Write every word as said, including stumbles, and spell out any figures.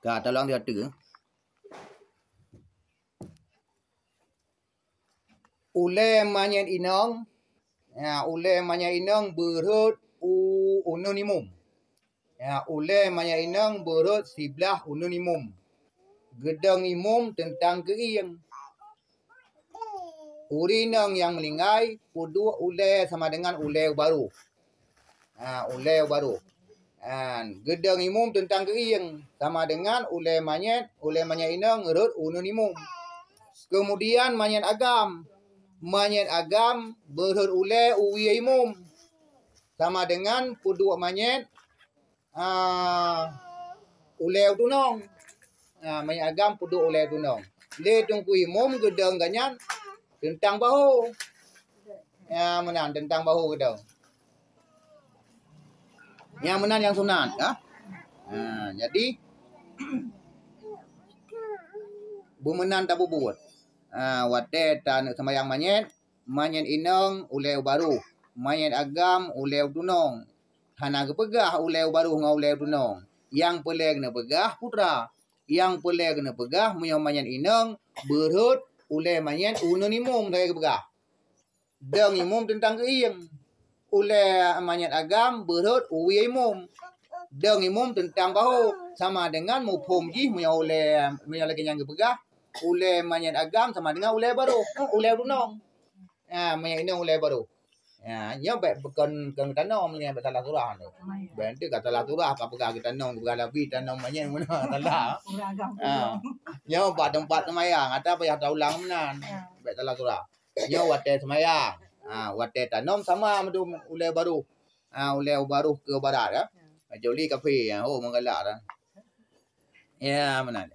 Ka tolong dia tu. Ulée manyét inong, ya, ulée manyét inong beurhot u uneun imum. Ya, ulée manyét inong beurhot siblaih uneun imum. Geudong imum teuntang keuieng. Ureuëng inong nyang meuninggai peuduek ulée sama dengan ulée barôh. Ha, ulée barôh. Ha, geudong imum teuntang keuieng sama dengan ulée manyét, ulée manyét inong rhot uneun imum. Kemudian manyét agam. Manyét agam beurhot ulée u wie imum. Sama dengan peuduek manyét, ah, ulée tunong. Ah, manyét agam peuduek ulée tunong. Lé Teungku Imum geudong ganyan teuntang bahô. Ya, meunan teuntang bahô geudong. Nyang meunan nyang sunat, ha? Ha, jadi beumeunan tapubuet. Ha, watée taneuk seumayang manyét, manyét inong ulée barôh, manyét agam ulée tunong. Hana geupeugah ulée barôh ngon ulée tunong. Nyang peureulée geuneuk peugah putra. Nyang peureulée geuneuk peugah meunyoe manyét inong beurhot ulée manyét uneun imum, lagée geupeugah. Dong imum teuntang keuieng. Ulée manyét agam beurhot u wie imum. Dong imum teuntang bahô, sama dengan muphom jih meunyoe ulée, meunyoe lagée nyang geupeugah, ulée manyét agam sama dengan ulée barôh, eh, ulée tunong. Ha, manyét inong ulée barôh. Ha, nyoe bék kon, kon geutanom lagée bék salah surah tu. Bék nanti ka salah surah, ka peugah geutanom, peugah Nabi tanom manyét meunan salah. Ha. Nyoe bak teumpat seumayang, ata payah taulang meunan. Bék salah surah. Nyoe watée seumayang. Ha, watée tanom sama meudum ulée barôh. Ha, ulée barôh keu barat, ya. Kecuali kafé, ha, oh, meugalak dah. Ya, meunan.